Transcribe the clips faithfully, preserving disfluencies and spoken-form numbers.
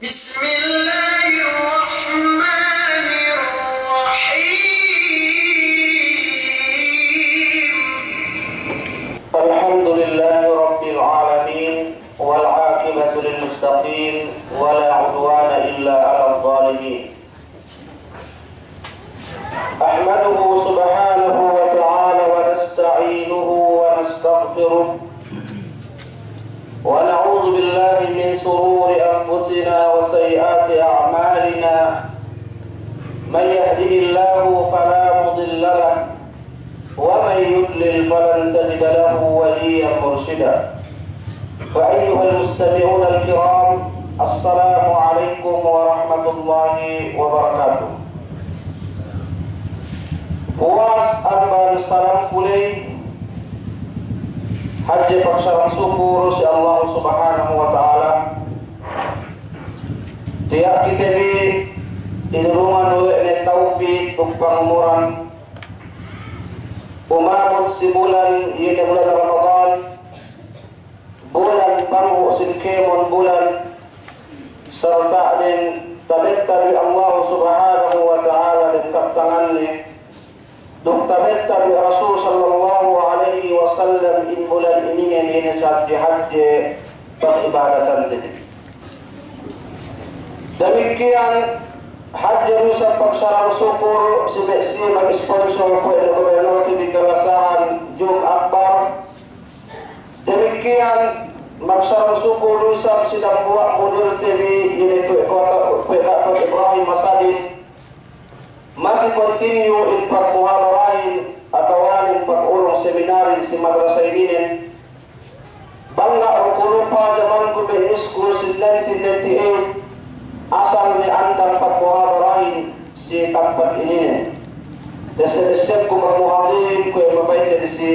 بسم الله الرحمن الرحيم. الحمد لله رب العالمين، والعاقبة للمتقين، ولا عدوان إلا على الظالمين. أحمده سبحانه وتعالى ونستعينه ونستغفره، ونعوذ بالله من شرور أنفسنا وسيئات أعمالنا. من يهده الله فلا مضل له، ومن يضلل فلن تجد له وليا مرشدا. فأيها المستمعون الكرام، السلام عليكم ورحمة الله وبركاته. Puwas amban salamku ley, hadje pagsarang sukur si Allah Subhanahu wa Ta'ala. Tiya' kite bi inurungan we' ne tawpik duk pangumuran umabut si bulan, iye ne bulan Ramadan, bulan panghu' sin kēmon bulan, sarta' den tabettad we' Allah Subhanahu wa Ta'ala den kabtanganne, duk tabettad we' Rasul sallallahu alaihi wasallam in bulan ininen, iye ne sahadje-hadje pag'ibadatante. Damikkiyan hadje du isab pagsarang sukur si me' siye mag-sponsor kuwe' ne gubernor te bi kalasahan Jum Akbar. Damikkiyan magsarang sukur du isab si dambuwa' mudir te bi, iye ne kuwe' Kota, kuwe' Kota Ibrahim Masadin. Masi continue in pagmuhadarahin atawa in pagurung seminari si madrasa ininen. Bang ga' ku lupa, jamanku bi iskul sin nineteen ninety-eight, asal ne andang pagmuhadarahin si tampat ininen. Desep-desep ku magmuhadirin kuwe' mabayte' si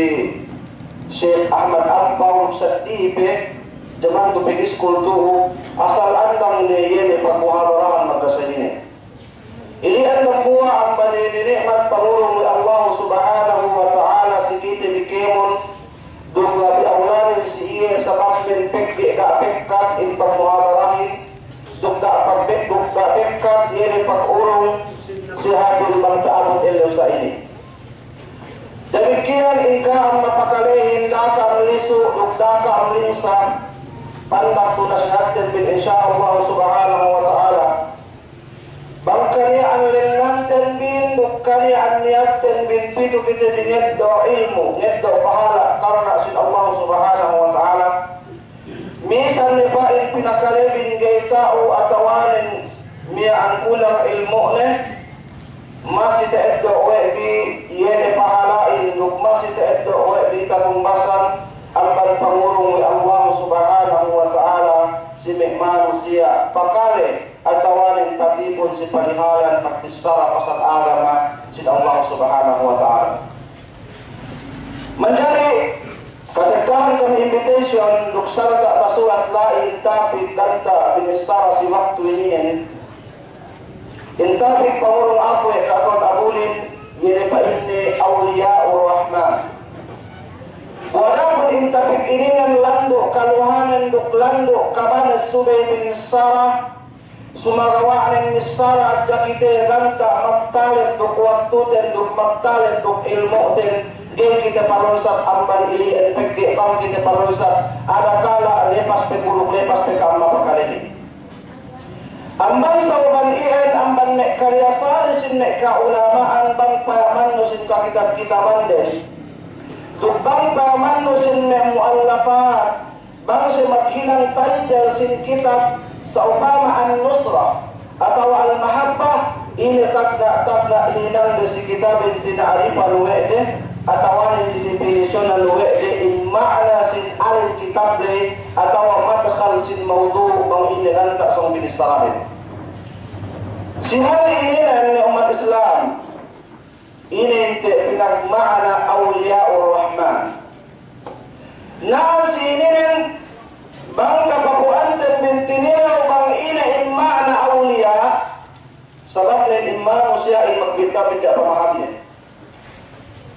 Sheikh Ahmad Ampaw, saddi pe, jamanku bi iskul tu'u, asal andang ne iye ne pagmuhadarahan madrasa ininen. Ili'an dambuwa' amban ni'mat pangurung we' Allah Subhanahu wa Ta'ala si kite bi kēmon, duk labi awlanen si iye sabab men pegge' ga' pekkat in pagmuhadarahin, duk ga' pagpek-, duk ga' pekkat iye ne pagurung si hātinen bang ta'abut ellew sa inin. Damikkiyan in ka'am mapakalehin, da'a ka'am lisu', duk da'a ka'am linsa, pandak tu nasihatten bin, insya Allah Subhanahu wa Ta'ala. Bang kaniya'an lennanten bin, duk kaniya'an niyatten bin, pitu kite bi ngeddo' ilmu', ngeddo' pahala' karna' sin Allah Subhanahu wa Ta'ala. Misan ne pa'in pinakale bin ga'i ta'u atawanen miya'an kulang ilmu'ne, masi ta'eddo' we' bi iye ne pahala'in, duk masi ta'eddo' we' bi tatumbasan amban pangurung we' Allah Subhanahu wa Ta'ala si me' manusiya' pakale atawanen patipun si palihalan pagbissara pasal agama sin Allah Subhanahu wa Ta'ala. Manjari katekkahan kami invitation duk sarta' tasulat la'i in tapik ganta' binissara si waktu ininen. In tapik pangurung aku e katon abulin, iye ne pa'inne Awliya'ur Rahman. Walaupun in tapik ininen landu' kaluhanen duk landu' kabanes subey binissara, sumagawa' nen missara hadja kite ganta' magtaleb duk waktuten duk magtaleb duk ilmu'ten, ga'i kite palonsat amban ili'en pegge' bang kite palonsat, adakala' lepas pe ku duk lepas pe ka'am mapakalehin. Amban sabab iyan, amban me' kaliyasali sin me' ka'ulama'an, bang payamannu sin kakitab-kitabanden, duk bang payamannu sin me' mu'allafat, bang siye maghinang tajal sin kitab, sa'upama An-Nusrah atawa Al-Mahabbah, ine tagna'-tagna' hinangde si kitabin, tina'rifan we' de, atawa ine dinipinisyonan we' de in ma'na sin alin kitabde, atawa madkhal sin mawdu' bang ine ganta' sōng binissarahin. Si hal ininen, me' ummat Islam, ine inte pinagma'na Awliya'ur Rahman. Na'an si ininen, bang kapapu'anten bin tinilew bang ine in ma'na awliya, sabab nen in manusiya'in magbidda'-bidda' pamahamne.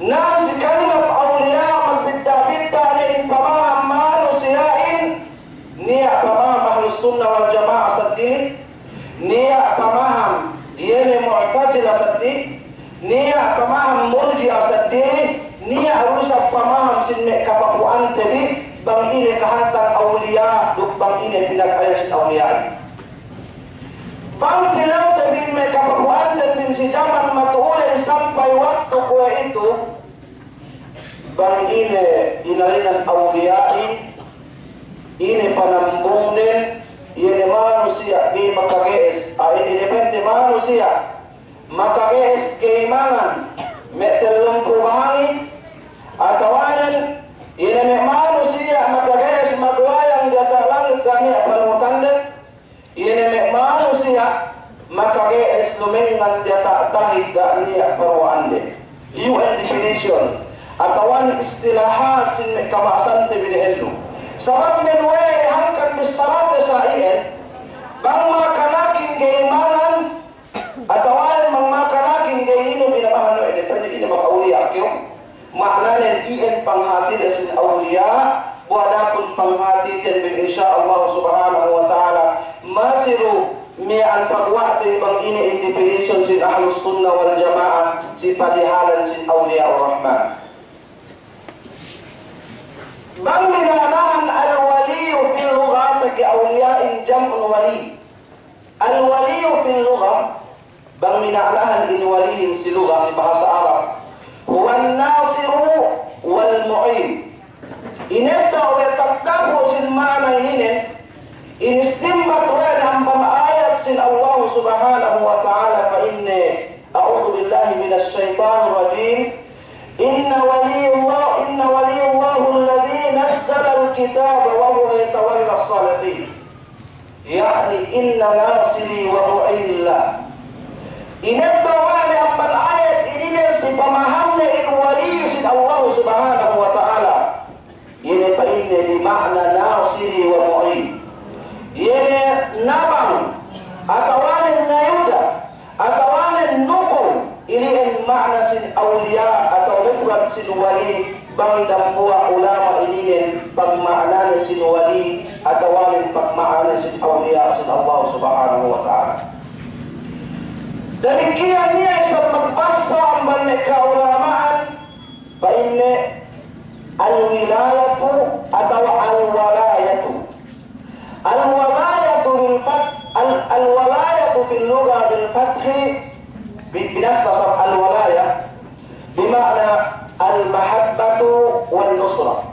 Na'an si kalimat awliya magbidda'-bidda' ne in pamaham manusiya'in, niya' pamaham Ahlus Sunnah wal Jama'ah seddili, niya' pamaham iye ne Mu'tazilah seddili, niya' pamaham Murji'ah seddili, niya' du isab pamaham sin me' kapapu'ante bi bang ine kahantang awliya' duk bang ine pinag-ayat sin awliya'. Bang tilewte bi me' kapapu'ante bi si jaman matu'ulen sampay waktu kuwe'itu, bang ine inalinan awliya'in, ine panambungnen, iye ne manusiya' ga'i makage'es, a, ine pa'inte manusiya' makage'es ga'i mangan me' tellumpū' bahangi, atawanen ine me' manusiya' makage'es maglayang diyata' langit ga' niya' panuhutande, iye ne me' manusiya' makage'es lumengngan diyata' tahig ga' niya' paruwa'ande. Iyu en definition atawa istilahat sin me' kabahasante bi dehellu. Sabab nen we' hangkan bissarate sa' iyan, bang makalakin ga'i mangan, atawa bang makalakin ga'i inum, ine bahan we' de, pa'inne ine maka'awliya' kew. Ma'nanen iyan panghatide sin awliya', bu adapun panghatiten bi, insya Allah subhanahu wa ta'ala, masi du miya'an pagwa'te bang ine in definition sin Ahlus Sunnah wal Jama'ah si padihalan sin Awliya'ur Rahman. Bang mina'nahan al-waliyyu fil lugha, pegge' awliya'in jam'un wali. Al-waliyyu fil lugha, bang mina'nahan in waliyin si lugha, si bahasa Arab, huwan nasiru wal mu'in. Inetta'u we' tattabu' sin ma'na ininen, inistimbat we' ne amban ayat sin Allah subhanahu wa ta'ala, pa'inne, a'udhu billahi minash shaytanir rajim, inna waliyallah, inna waliyallahu alladhi nazzalal kitaba wa huwa yatawallas salihin. Ya'ni, inna nasiri wa mu'inillah. Inetta'u we' ne amban ayat ininen si pamahamne in wali sin Allah subhanahu wa ta'ala. Iye ne pa'inne bi ma'na nasiri wa mu'in. Iye ne nabang, atawanen ngayuda, atawanen nukung, ili'en ma'na sin awliya' atawa mufrad sin wali, bang dambuwa' ulama' ininen pagma'nane sin wali, atawanen pagma'nane sin awliya' sin Allah subhanahu wa ta'ala. Damikkiyan niya' isab magbassa amban me' ka'ulama'an, pa'inne al-wilayatu atawa al-walayatu. Al-walayatu bil fath-, al-, al-walayatu fil lugha bil fathi, bi-, binassa sab al-walaya, bi ma'na al-mahabbatu wan nusra.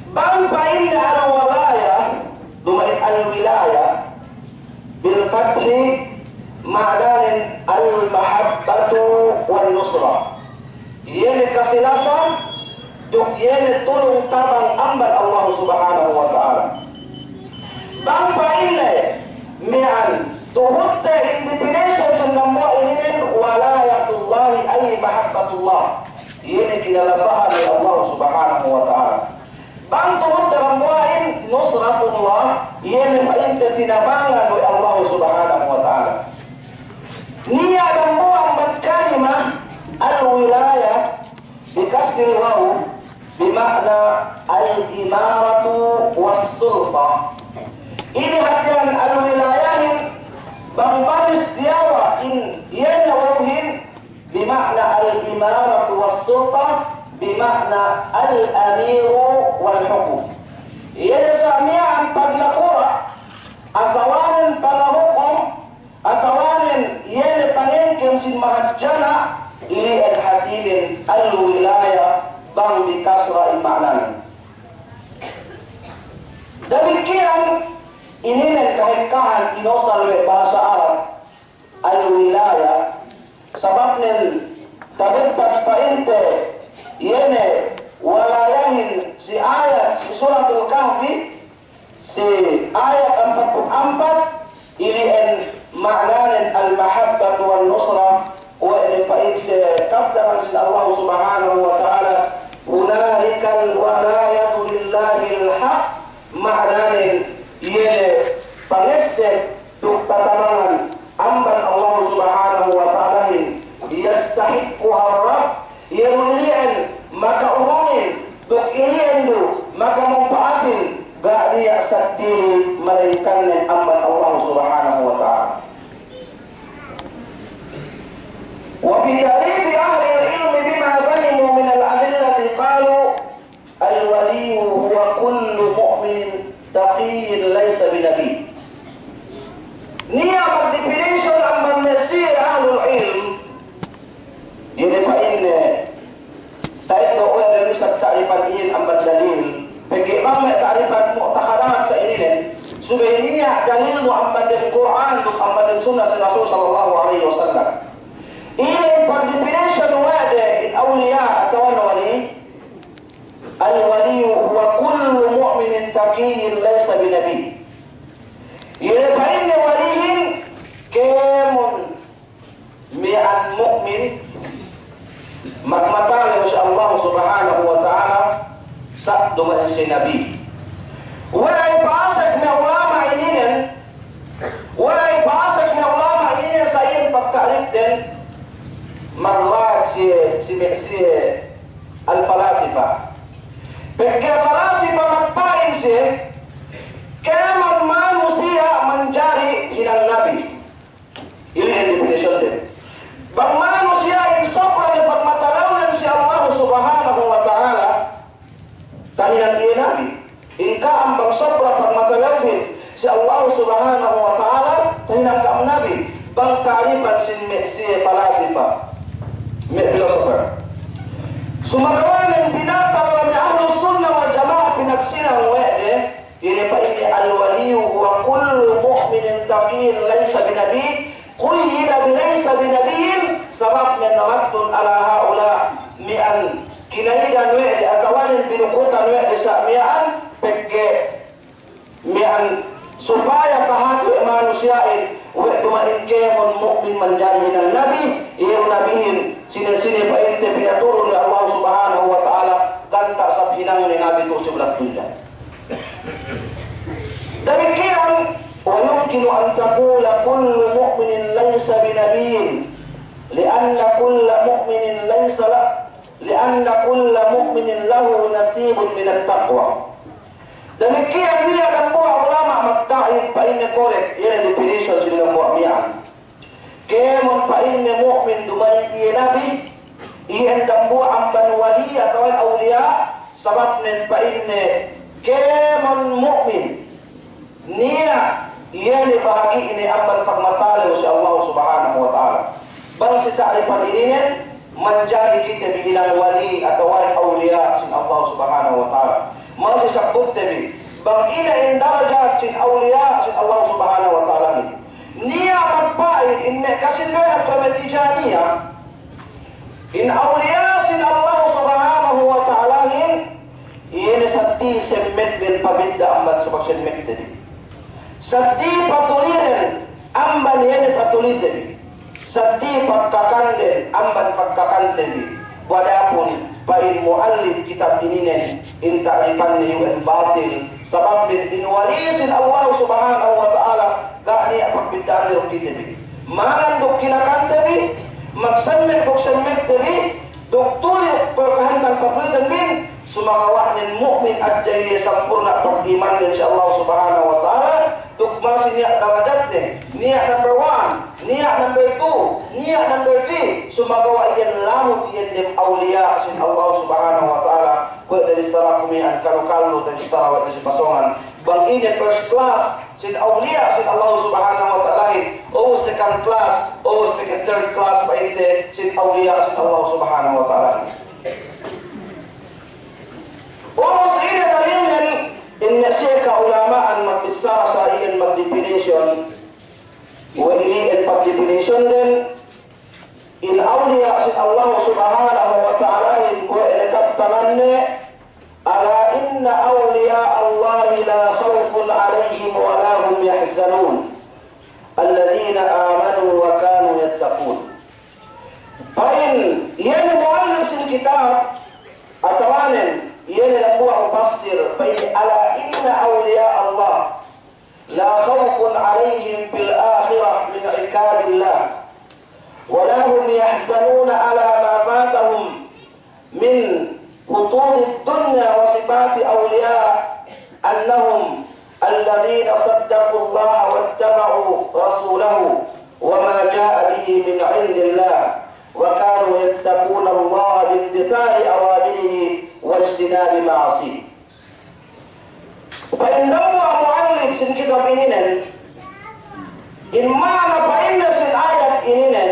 Bang pa'inne al-walaya, duma'in al-wilaya, bil fathi, ma'nanen al-mahabbatu wan nusra. Iye ne kasilasan, duk iye ne tulung tabang amban Allah subhanahu wa ta'ala. Bang pa'inne miya'an, tuhutte in definition sin dambuwa' ininen, walayatullahi ay mahabbatullah. Iye ne kinalasahan we' Allah subhanahu wa ta'ala. Bang tuhutte dambuwa'in nusratullah, iye ne pa'inte tinabangan we' Allah subhanahu wa ta'ala. Niya' dambuwa' amban kalima al-wilaya bi kasril waw bi ma'na al-imaratu was-sulta. Inin hātihan al-wilayahin bang baris diyawa' in iye ne wawhin, bi ma'na al-imaratu was-sulta, bi ma'na al-amiru wal-hukm. Iye ne sa' miya'an pagnakura', atawanen pangahukum, atawanen iye ne pangengkem sin mahadjana', ili'en hātinen al-wilaya bang bi kasra in ma'nanen. Damikkiyan ininen kahekkahan inusal we' bahasa Arab al-wilaya, sababnen tabettat pa'inte iye ne walayahin si ayat si Suratul Kahfi, si ayat ampatpū' ampat, ili'en ma'nanen al-mahabbatu wan-nusra, kuwe' ne pa'inte kabtangan sin Allah Subhanahu wa Ta'ala, hunalikal wilayatu lillahil haq, ma'nanen iye ne pangesseb duk tatabangan amban Allah Subhanahu wa Ta'alahin, yastahiqquhar Rabb, iye du ili'en maka'urungin duk ili'en du makamumpa'atin, ga' niya' seddili malaingkannen amban Allah Subhanahu wa Ta'ala. وفي تعريف أهل العلم بما فهموا من الأدلة قالوا: الولي هو كل مؤمن تقي ليس بنبي. Niya' magdefinition amban me' siye ahlul ilm, ine pa'inne, ta'eddo' we' de isab ta'rifan iyan amban dalil. Pegge' bang me' ta'rifan mu'takhadat sa' ininen, subey niya' dalilnu amban dem Kur'an duk amban dem sunna si Rasul sallallahu alaihi wasallam. Iye pagdefinition we' de in awliya atawa wali, الولي هو كل مؤمن تقي ليس بنبي. Iye pa'inne walihin, kēmon miya'an mu'min, magmatalew si Allah Subhanahu wa Ta'ala, sa' duma'in siye nabi. We'ey pa'asek me' ulama' ininen, we'ey pa'asek me' ulama' ininen sa' iyan pagta'rifden, magrad siye, si me' siye al-falasifa. Pegge' falasifa magpa'in siye, kēmon manusiya' manjari hinang nabi. Inin definition de. Bang manusiya'in sobra ne pagmatalewnen si Allah Subhanahu wa Ta'ala, tahinang iye nabi. In ka'am bang sobra pagmatalewhin si Allah Subhanahu wa Ta'ala, tahinang ka'am nabi. Bang ta'rifan sin me' siye falasifa, me' philosopher. Sumagawa' nen binatal we' me' Ahlus Sunnah wal Jama'ah pinagsinang we' de, ine pa'inne, الولي هو كل مؤمن تقي ليس بنبي، قيد بليس بنبي, sabab nen raddun ala ha'ula, miya'an kinaidan we' de atawa nen binukutan we' de sa' miya'an, pegge' miya'an supaya tahati we' manusiya'in, we' duma'in kēmon mu'min manjari hinang nabi, iye nabihin, sine-sine pa'inte pinaturun we' Allah Subhanahu wa Ta'ala, ganta' sab hinangne nabi tu'u si bulak dunya. Damikkiyan, ويمكن أن تقول كل مؤمن ليس بنبي، لأن كل مؤمن ليس له، لأن كل مؤمن له نصيب من التقوى. Damikkiyan niya' dambuwa' ulama' magta'rif pa'inne korek, iye ne definition si dambuwa' miya'an. Kēmon pa'inne mu'min duma'in iye nabi, iyan dambuwa' amban wali atawa awliya, sabab nen pa'inne kēmon mu'min, niya' iye ne bahagi'ne amban pagmatalew si Allah Subhanahu wa Ta'ala. Bang si ta'rifan ininen, manjari kite bi hinang wali atawa awliya sin Allah Subhanahu wa Ta'ala. Masi sabbutte bi bang ine in darajat sin awliya sin Allah Subhanahu wa Ta'ala inin. Niya' magpa'in in me' kasinduwehan kuwe' me' Tijaniya, in awliya sin Allah Subhanahu wa Ta'alahin, iye ne seddili semmekden pabidda' amban sabab semmekte bi. Seddili patuliden amban iye ne patulite bi. Seddili pagkakanden amban pagkakante bi. Adapun pa'in mu'allif kitab ininen, in ta'rifanne iyan batil. Sabab in wali sin Allah Subhanahu wa Ta'ala, ga' niya' pagbidda'anne duk kite bi. Mangan duk kinakante bi, magsemmek duk semmekte bi, duk tuli duk kahantang pagtuliten bin, sumagawa' nen mu'min hadja iye sampurna' pag'imannen si Allah Subhanahu wa Ta'ala, duk masi niya' darajatne, niya' number one, niya' number two, niya' number three, sumagawa' iyan lamud iyan dem awliya sin Allah Subhanahu wa Ta'ala, kuwe' tabissaraku miya'an, kalu-kalu tabissara we' si Basongan. Bang ine first class sin awliya sin Allah Subhanahu wa Ta'alahin, o second class, o second, third class pa'inte sin awliya sin Allah Subhanahu wa Ta'alahin. Ubus ine dalilnen, in me' siye ka'ulama'an magbissara sa' iyan magdefinition, we' inin pagdefinition den, in awliya sin Allah Subhanahu wa Ta'alahin kuwe' ine kabtanganne, ألا إن أولياء الله لا خوف عليهم ولا هم يحزنون الذين آمنوا وكانوا يتقون. Pa'in, iye ne mu'allif sin kitab, atawanen, iye ne dambuwa' mufassir, pa'in, ألا إن أولياء الله لا خوف عليهم في الآخرة من عقاب الله، ولا هم يحزنون على ما فاتهم من خطوط الدنيا. وصفات أولياء أنهم الذين صدقوا الله واتبعوا رسوله وما جاء به من عند الله وكانوا يتقون الله بامتثال أوامره واجتناب معاصيه. Pa'in dambuwa' mu'allif sin kitab ininen, in ma'ana pa'inne sin ayat ininen,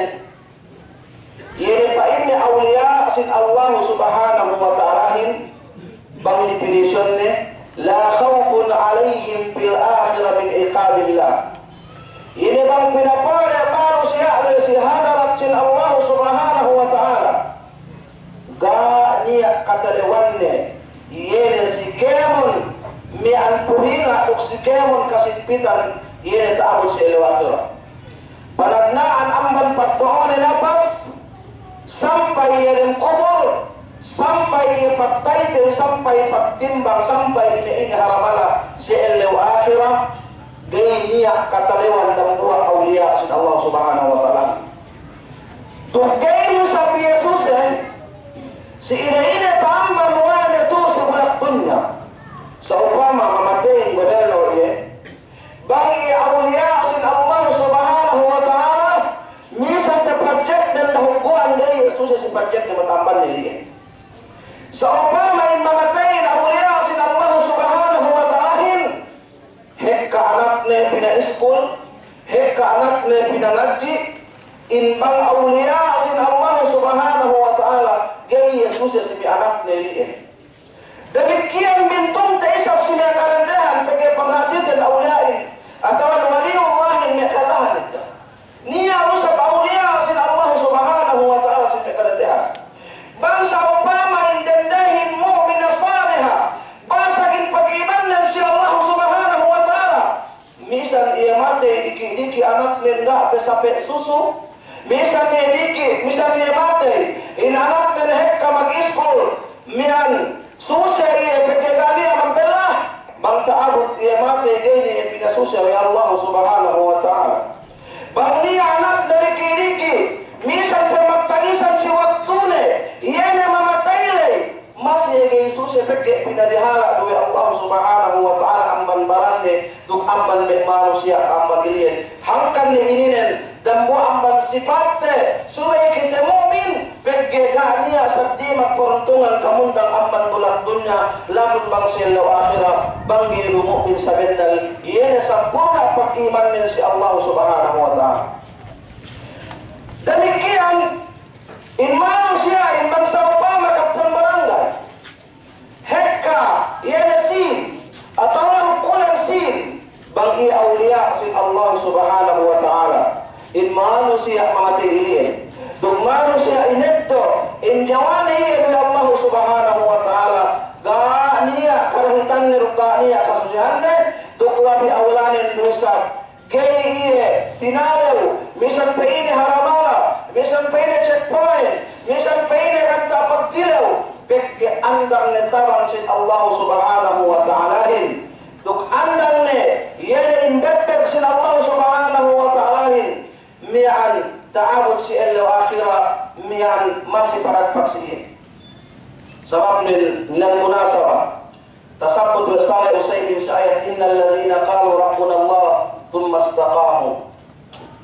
iye ne pa'inne awliya' sin Allahu Subhanahu wa Ta'alahin, bang definitionne, لا خوف عليهم في الآخرة من عقاب الله. Iye ne bang pinapale' manusiya'ne si hadarat sin Allahu Subhanahu wa Ta'ala, ga' niya' katalewanne, iye ne si kēmon miya'an puhinga' duk si kēmon kasigpitan, iye ne ta'abut si ellew ahirat. Panagna'an amban pagbo'one napas, sampay iye dem kubul, sampay iye pagtayte, sampay pagtimbang, sampay ine-ine haramala si ellew ahirat, ga'i niya' katalewan dambuwa' awliya' sin Allah Subhanahu wa Ta'ala. Duk ga'i du isab iye suse si ine-ine ta'amban we' ne tu'u si bulak dunya. Sa'upama mamateyin goberno iye, bang iye awliya' sin Allah Subhanahu wa Ta'ala, misan te project den dahuggu'an, ga'i iye suse si project den mata'amban ne iye. Sa'upama in mamateyin awliya' sin Allah Subhanahu wa Ta'alahin, hekka anakne pina'iskul, hekka anakne pinangadji', in bang awliya' sin Allah Subhanahu wa Ta'ala, ga'i iye suse si me' anakne iye. Damikkiyan bintung te isab si me' kadendehan, pegge' panghātiten awliya'in, atawa waliyullahin me' kadendehan ita. Niya' du isab awliya' sin Allah Subhanahu wa Ta'ala si me' kadendehan. Bang sa'upama in dendehin mu'mina saliha, basag in pag'imannen si Allah Subhanahu wa Ta'ala, misan iye matey diki'-diki' anaknen ga' pe sape' susu, misan iye diki', misan iye matey in anaknen hekka magiskul, miya'an suse iye pegge' ga' niya' magpella, bang ta'abut iye matey ga'i ne iye pinasuse we' Allah Subhanahu wa Ta'ala. Bang niya' anakne diki'-diki', misan pe magtangisan si waktune, iye ne mamatey ley, masi iye ga'i suse pegge' pinadihala' du we' Allah Subhanahu wa Ta'ala amban baranne, duk amban me' manusiya' amban iliyen. Hangkan ne ininen, dambuwa' amban sipatte, subey kite mu'min, pegge' ga' niya' saddi magparuntungan kamundang amban bulak dunya, labi bang si ellew ahirat, bang ga'i du mu'min sabennal, iye ne sampurna' pag'imannen si Allah Subhanahu wa Ta'ala. Damikkiyan, in manusiya'in bang sa'upama kapten barangay, hekka, iye ne sin, atawa rukunan sin, bang iye awliya' sin Allah Subhanahu wa Ta'ala. In manusiya' mamatey iye, duk manusiya' ineddo' in nyawane iye we' Allah Subhanahu wa Ta'ala, ga' niya' karahitanne duk ga' niya' kasusehanne, duk labi awlanen du isab ga'i iye tinalew, misan pe ine haramala, misan pe ine checkpoint, misan pe ine ganta' pagtilew, pegge' andang ne tabang sin Allah Subhanahu wa Ta'alahin. Duk andang ne, iye ne in bebbeg sin Allah Subhanahu wa Ta'alahin, miya'an ta'abut si ellew ahirat, miya'an masi paragpag si iye. Sabab nin, minal munasabah, tasabbut we' Saleh Usaymin si ayat, إن الذين قالوا ربنا الله ثم استقاموا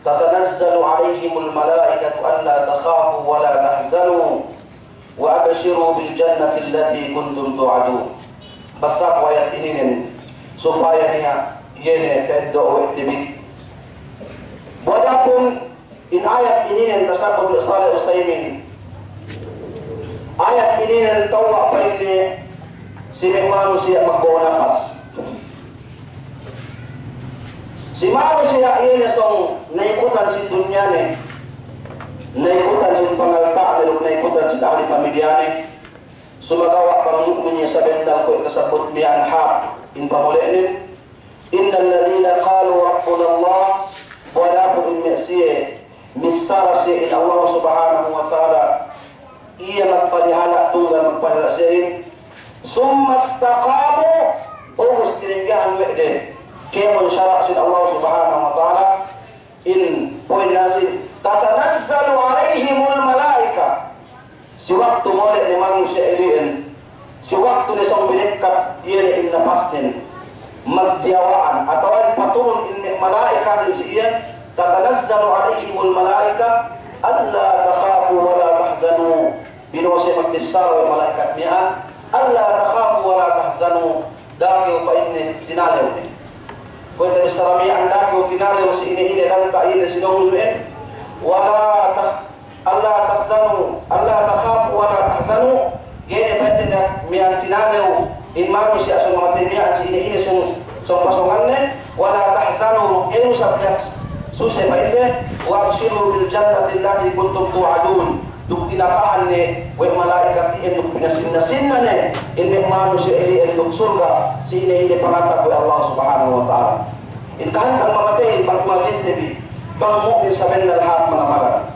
تتنزل عليهم الملائكة ألا تخافوا ولا تحزنوا وأبشروا بالجنة التي كنتم توعدون. Basaku ayat ininen supaya niya' iye ne ta'eddo' we' te bi. Buwat apun in ayat ininen tasabbut we' Saleh Usaymin. Ayat ininen tewwa' pa'inne si me' manusiya' magbo'o napas. Si manusiya' iye ne sōng na'ikutan sin dunyane, na'ikutan sin pangalta'ne, duk na'ikutan sin ahli pamilyane. Sumagawa' bang mu'min iye sabennal kuwe' tasabbut miya'an hāp in pamole'nen. إن الذين قالوا ربنا الله, buwat apun in me' siye missara siye in Allah Subhanahu wa Ta'ala, iye magpadihala' tunggal magpadihala' siye in, ثم استقاموا, ubus tinenggehan we' de kēmon sara' sin Allah Subhanahu wa Ta'ala, in poin nasin, تتنزل عليهم الملائكة. Si waktu mole' ne manusiya' ili'en, si waktu ne sōng binekkat iye ne in napasnen, magdiyawa'an, atawa paturun in me' mala'ikatin si iye, tatanazzalu alaihimul mala'ika, alla takhafu wa la tahzanu. Bino'o siye magbissara we' mala'ikat miya'an, alla takhafu wa la tahzanu, da'a kew pa'inne tinalew ne. Kuwe' tabissara miya'an, da'a kew tinalew si ine-ine danta' ine sinōngnu inin, wa la tah-, alla tahzanu, alla takhafu wa la tahzanu, ga'i ne pa'inte miya'an tinalew in manusiya' sōng mamatey miya'an si ine-ine sōng, sōng pasōnganne, wa la tahzanu, ga'i du isab miya'an suse pa'inte, wa abshiru bil jannati allati kuntum tu'adun. Duk inakahan ne we' mala'ikat iyan duk pinasinna-sinna ne in me' manusiya' ili'en duk surga' si ine-ine pangatag we' Allah Subhanahu wa Ta'ala. In kahantang mamatey bang imajinte bi, bang mu'min sabennal hāp manamalan.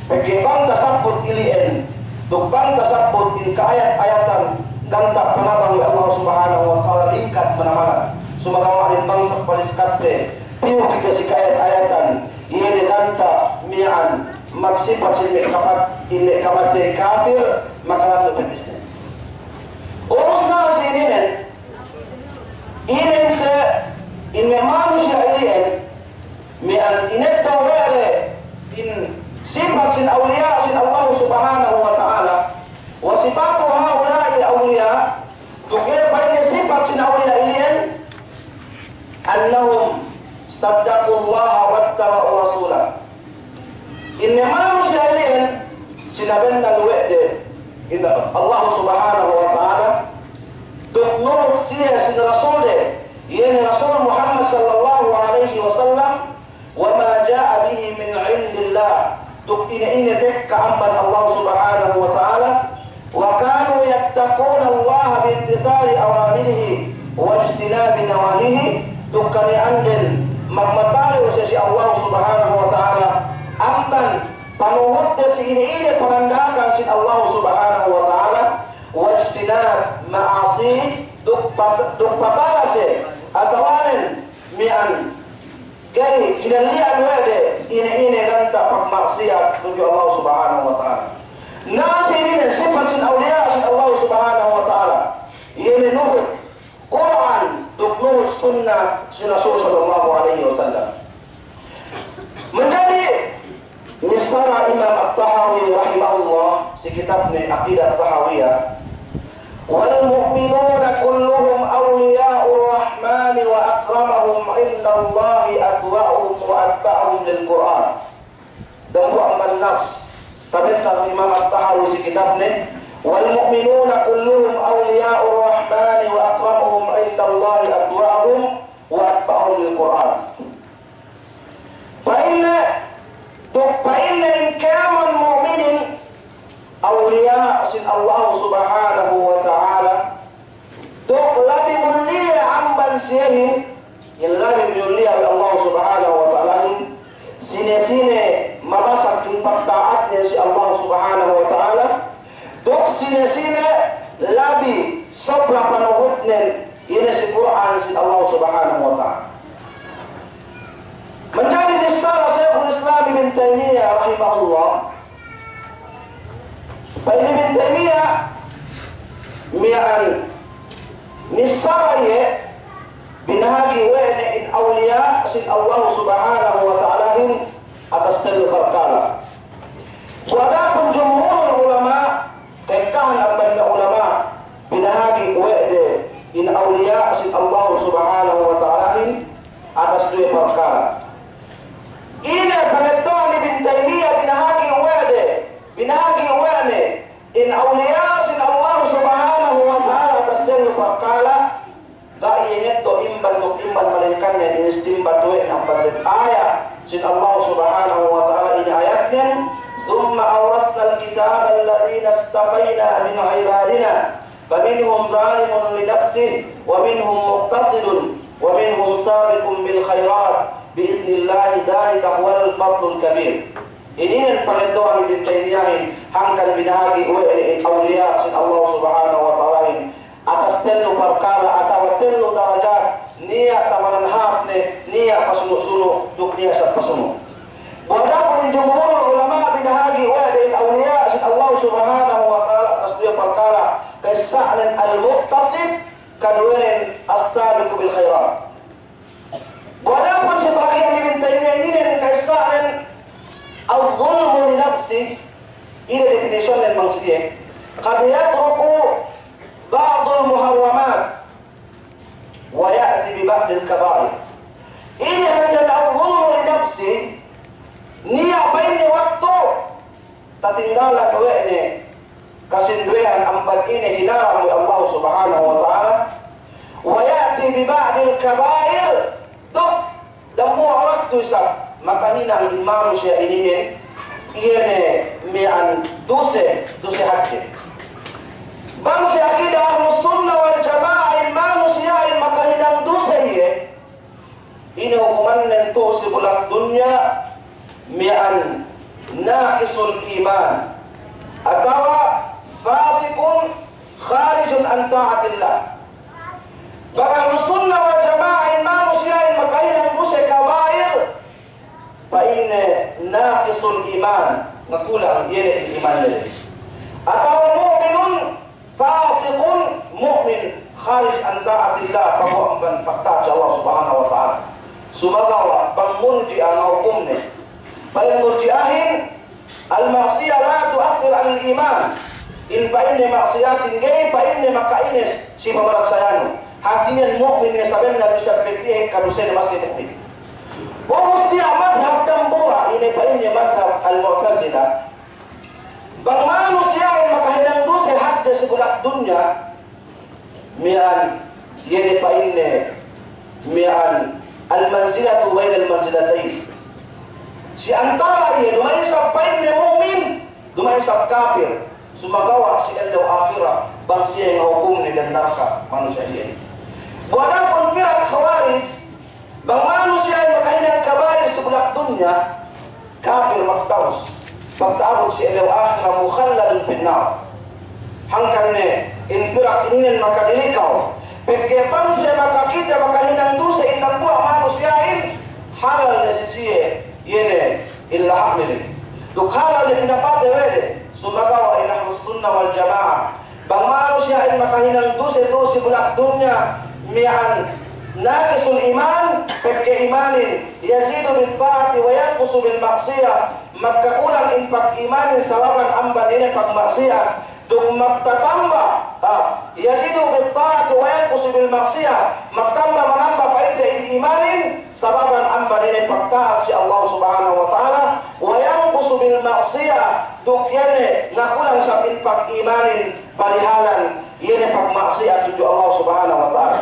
Pegge' bang tasabbut ili'en, duk bang tasabbut in ka'ayat-ayatan ganta' panabang we' Allah Subhanahu wa Ta'ala lingkat manamalan. Sumagawa' in bang sa' paliskatte, piyu kite si ka'ayat-ayatan, iye ne ganta' miya'an magsipat si me' kapat-, in me' kamatey kapir, makalandu' pe bisne. Ubus na si ininen, inin te, in me' manusiya' ili'en, miya'an ineddo' we' de in sipat sin awliya' sin Allah Subhanahu wa Ta'ala, wa sifatu ha'ula'il awliya', duk iye pa'inne sipat sin awliya' ili'en, annahum saddaqullaha wattaba'u rasulah. In me' manusiya' ili'en, sinabennal we' de in Allah Subhanahu wa Ta'ala, duk nurut siye sin Rasulde, iye ne Rasul Muhammad sallallahu alaihi wasallam, wa ma ja'a bihi min indillah, duk ine-ine tekka amban Allah Subhanahu wa Ta'ala, wa kanu yattaqunallaha bimtithali awamirihi wajtinabi nawahihi, duk kaniya'anden magmatalew siye si Allah Subhanahu wa Ta'ala amban panuhutte si ine-ine panganda'akan sin Allah Subhanahu wa Ta'ala, wajtinab ma'asihi, duk pat-, duk patala siye, atawanen miya'an ga'i hinalli'an we' de ine-ine ganta' pagma'siyat tudju Allah Subhanahu wa Ta'ala. Na si ininen sipat sin awliya' sin Allah Subhanahu wa Ta'ala, iye ne nuhut Kur'an duk nuhut sunna sin Rasul sallallahu alaihi wasallam. Manjari missara Imam At-Tahawi rahimahullah si kitabne Aqidah Tahawiyah, "Wal mu'minuna kulluhum awliya'ur rahmani wa akramahum indallahi atwa'uhum wa atba'uhum lil Qur'an." Dambuwa' amban nas, tabettal Imam At-Tahawi si kitabne, "Wal mu'minuna kulluhum awliya'ur rahmani wa akramahum indallahi atwa'uhum wa atba'uhum lil Qur'an." Pa'inne, duk pa'inne in kēmon mu'minin, awliya' sin Allah Subhanahu wa Ta'ala, duk labi muliya amban siyehin, in labi muliya we' Allah Subhanahu wa Ta'alahin, sine-sine mabasag in pagta'atnen si Allah Subhanahu wa Ta'ala, duk sine-sine labi sobra panuhutnen ine si Kur'an sin Allah Subhanahu wa Ta'ala. Manjari bissara Shaykhul Islam Ibn Taymiyyah rahimahullah, pa'in Ibn Taymiyyah miya'an bissara iye binahagi' we' ne in awliya' sin Allah Subhanahu wa Ta'alahin atas tellu parkala'. Adapun jumhurul ulama', ka'ekkahan amban me' ulama', binahagi' we' de in awliya' sin Allah Subhanahu wa Ta'alahin atas duwe parkala'. Ine pangetto'an Ibn Taymiyyah binahagi' we' de, binahagi' we' ne in awliya' sin Allah Subhanahu wa Ta'ala atas tellu parkala', ga' iye ngetto' imban duk imban, malaingkan ne inistimbat we' ne amban ayat sin Allah Subhanahu wa Ta'ala, ine ayatnen, "Thumma awrasnal kitabal ladhina istafayna min ibadina, faminhum zalimun li nafsihi, wa minhum muqtasidun, wa minhum sabiqun bil khairat, bi idhnillahi, dhalika huwal fadlul kabir." Ininen pangetto'an Ibn Taymiyyahin, hangkan binahagi' we' ne in awliya' sin Allah Subhanahu wa Ta'alahin atas tellu parkala' atawa tellu darajat, niya' tamanan hāpne, niya' pasunu'-sunu', duk niya' sa' pasunu'. Adapun in jumhurul ulama' binahagi' we' de in awliya' sin Allah Subhanahu wa Ta'ala atas duwe parkala', ka'issa'nen al-muqtasid, kaduwenen as-sabiqu bil khairat. Bu adapun si bahagian Ibn Taymiyyah inin ka'issānen, al-zulmu li nafsih, ine definitionnen bang siye, qad yatruku ba'dal muharramat wa ya'ti bi ba'dil kaba'ir. Ine hātihan al-zulmu li nafsih, niya' pa'inne waktu tatinggalan we' ne kasinduwehan amban ine hinaram we' Allah Subhanahu wa Ta'ala, wa ya'ti bi ba'dil kaba'ir, duk dambuwa' waktu isab makahinang in manusiya' ininen, iye ne miya'an duse, duse hadje. Bang si akida Ahlus Sunnah wal Jama'ah in manusiya'in makahinang duse iye, ine hukumannen tu'u si bulak dunya? Miya'an naqisul iman, atawa fasiqun kharijun an ta'atillah. Bang Ahlus Sunnah wal Jama'ah in manusiya'in makahinang duse kaba'ir, pa'inne naqisul iman, ngakulang iye ne imannen. Atawa mu'minun fasiqun mu'min kharij an ta'atillah, paguwa' amban pagta'at si Allah Subhanahu wa Ta'ala. Sumagawa' bang Murji'ah ngahukumne, pa'in Murji'ahin, al-ma'siyah la tu'athir al-iman. In pa'inne ma'siyatin ga'i pa'inne maka'ine si pamaratsayanu. Hātinen mu'min ne sabennal bisan pe piye kadusene masi mu'min. Ubus niya' madhab dambuwa', ine pa'inne madhab al-Mu'tazilah. Bang manusiya'in makahinang duse hadje si bulak dunya, miya'an, iye ne pa'inne, miya'an al-manzilatu baynal manzilatayn. Si antara' iye duma'in isab pa'inne mu'min, duma'in isab kapir. Sumagawa' si ellew ahirat, bang siye ngahukumne dem narka' manusiya' iye. Bu adapun pirak Khawarij, bang manusiya'in makahinang kaba'ir si bulak dunya, kapir magtawus. Magta'abut si ellew ahirat, mukhalladun fin nar. Hangkan ne in pirak ininen makadilikaw. Pegge' bang siye makakite makahinang duse in dambuwa' manusiya'in, halal ne si siye, iye ne in laha'ne ley. Duk halal ne pinapatey we' de. Sumagawa' in Ahlus Sunnah wal Jama'ah, bang manusiya'in makahinang duse tu'u si bulak dunya, miya'an naqisul iman, pegge' imanin, yazidu bit ta'ati wa yanqusu bil ma'siyah, magkakulang in pag'imanin sababan amban ine pagma'siyat, duk magtatamba, ha, yazidu bit ta'ati wa yanqusu bil ma'siyah, magtamba manamba pa'inte in imanin, sababan amban ine pagta'at si Allah Subhanahu wa Ta'ala, wa yanqusu bil ma'siyah, duk iye ne ngakulang isab in pag'imanin parihalan iye ne pagma'siyat tudju Allah Subhanahu wa Ta'ala.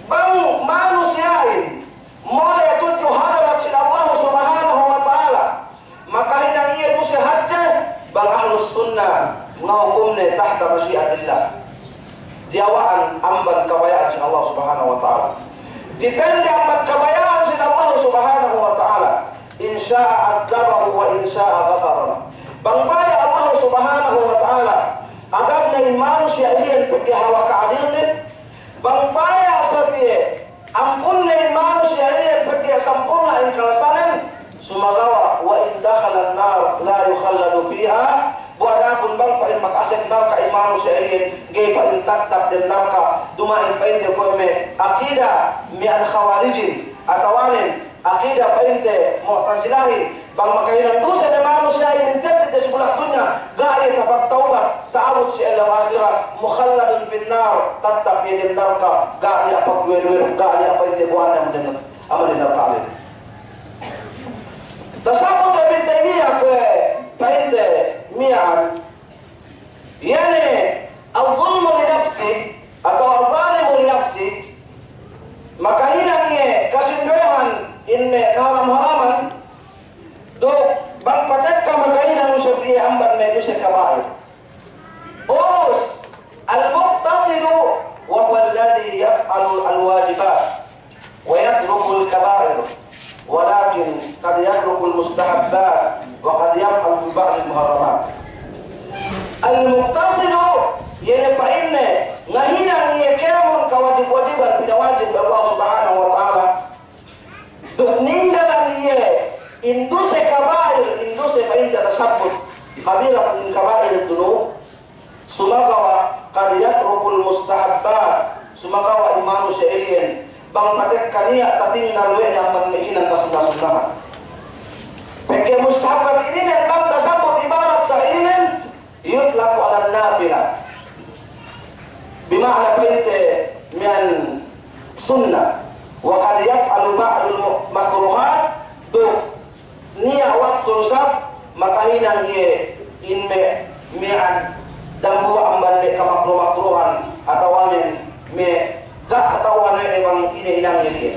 Bang manusiya'in mole' tudju hadarat sin Allah Subhanahu wa Ta'ala, makahinang iye duse hadje, bang Ahlus Sunnah ngahukumne tahta mashi'atillah. Diyawa'an amban kabaya'an sin Allah Subhanahu wa Ta'ala. Depende amban kabaya'an sin Allah Subhanahu wa Ta'ala. In sha'a adzabahu wa in sha'a ghafara lah. Bang baya' Allah Subhanahu wa Ta'ala adabne in manusiya' iyan pegge' hawal ka'adilne, bang baya' sabiye ampunne in manusiya' iyan pegge' sampurna' in kalasanen, sumagawa' wa in dakhalan nar la yukhalladu fiha, bu adapun bang pa'in maka'asek narka' in manusiya' iyan, ga'i pa'in tattap dem narka', duma'in pa'inte kuwe' me' akida miya'an Khawarijin, atawanen akida pa'inte Mu'tazilahin, bang makahinang duse ne manusiya'in in tettet si bulak dunya, ga' iye tapagtawbat, ta'abut si ellew ahirat, mukhalladun fin nar, tattap iye dem narka', ga' niya' pagduwe-duwe, ga' niya' pa'inte buwa'an dem, dem, amban dem narka' ley. Tasabut Ibn Taymiyyah kuwe' pa'inte miya'an, iye ne, az-zulmu li nafsih, atawa az-zalimu li nafsih, makahinang iye kasinduwehan in me' kaharam-haraman, duk bang patekka makahinang isab iye amban me' duse kaba'ir. Ubus, al-muqtasidu wa huwa alladhi yaf'alu al-wajibat. Wa yatrukul kaba'ir, walakin qad yatrukul mustahabbat, wa qad yaf'alu ba'dal muharramat. Al-muqtasidu, iye ne pa'inne, ngahinang iye kēmon kawajib-wajiban pinawajib Allah Subhanahu wa Ta'ala. Duk ninggalan iye in duse kaba'ir, in duse pa'inte tasabbut, kabiratun min kaba'ir dunub. Sumagawa' qad yatrukul mustahabbat, Sumagawa' in manusiya' ili'en, bang patekka niya' tatinggal we' ne amban me' hinang kasunnah-sunnahan. Pegge' mustahabbat ininen bang tasabbut ibarat sa ininen, yutlaqu 'alan nafila. Bima'na pa'inte miya'an sunnah. Wa qad yaf'alu ba'dul mu-, makruhat, duk niya' waktu isab makahinang iye in me', miya'an dambuwa' amban me' kamakruh-makruhan atawa me', me' ga' kata'uhan we' ne bang ine hinang iye.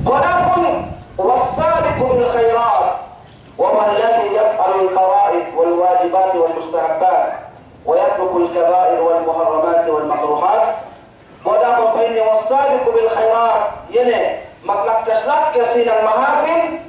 Adapun was-sabiqu bil khairat, wa huwa alladhi yaf'alul fara'id wal wajibat wal mustahabbat, wa yatrukul kaba'ir wal muharramat wal makruhat, Boda' ko pa'inne was-sabiqu bil khairat, iye ne maglakkes-lakkes hinang mahāpin,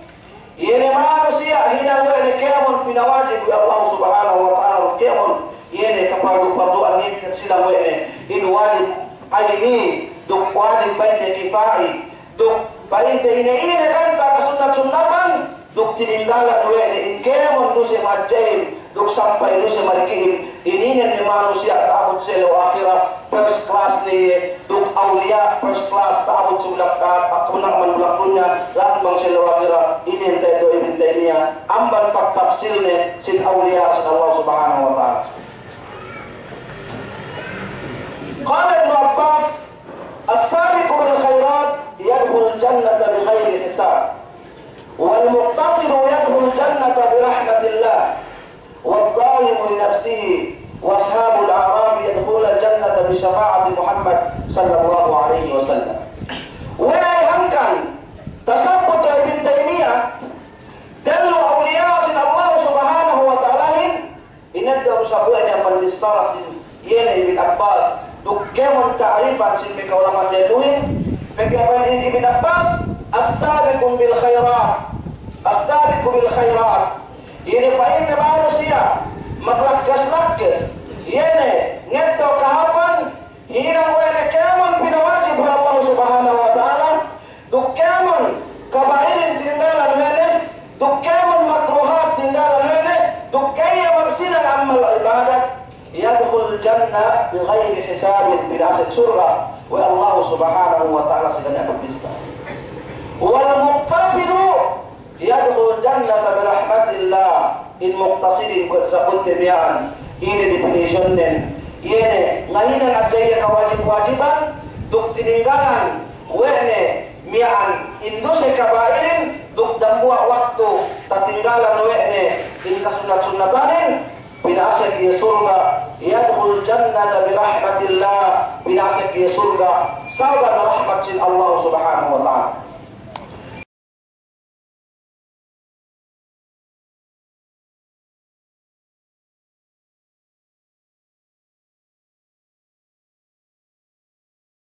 iye ne manusiya' hinang we' ne kēmon pinawajib we' Allah Subhanahu wa Ta'ala, kēmon iye ne kapardu-parduan ne pinagsilang we' ne in wajib aini, duk wajib pa'inte kifa'i, duk pa'inte ine-ine ganta' kasunnat-sunnatan, duk tininggalan we' ne in kēmon duse mahadjehin, duk sampay duse madiki'in, ininen ne manusiya' ta'abut si ellew ahirat, first class ne iye, duk awliya' first class ta'abut si bulak, ta'abut amban bulak dunya, lahat bang si ellew ahirat, inin ta'eddo' Ibn Taymiyyah, amban pagtapsilne sin awliya' sin Allah Subhanahu wa Ta'ala. Qala Ibnu Abbas, "As-sabiqu bil khairat yadkhulul jannata bi ghairi hisab, wal muqtasidu yadkhulul jannata bi rahmatillah, waz zalimu li nafsihi, wa ashabul a'raf yadkhulul jannata bi syafa'ati Muhammad sallallahu alaihi wasallam." We'ey hangkan tasabbut we' Ibn Taymiyyah tellu awliya' sin Allah Subhanahu wa Ta'alahin, Ineddo' isab we' ne amban bissara sin, iye ne Ibn Abbas, duk kēmon ta'rifan sin me' ka'ulama'an dehelluhin, pegge' pa'in Ibn Abbas, "As-sabiqu bil khairat, as-sabiqu bil khairat." Iye ne pa'inne manusiya' maglakkes-lakkes, iye ne ngeddo' kahāpan, hinang we' ne kēmon pinawajib we' Allah Subhanahu wa Ta'ala, duk kēmon kaba'ilin tininggalan we' ne, duk kēmon makruhat tininggalan we' ne, duk ga'i iye magsilang amal ibadat, yadkhulul jannata bi ghairi hisabin, pinasek surga' we' Allah Subhanahu wa Ta'ala si ga' niya' pagbista. Wal muqtasidu yadkhulul jannata bi rahmatillah. In muqtasidin kuwe' sabutte miya'an, ine definitionnen? Iye ne ngahinang hadja iye kawajib-wajiban, duk tininggalan we' ne miya'an in duse kaba'ilin, duk dambuwa' waktu tatinggalan we' ne in kasunnat-sunnatanin, pinasek iye surga', yadkhulul jannata bi rahmatillah, pinasek iye surga' sabab rahmat sin Allah Subhanahu wa Ta'ala.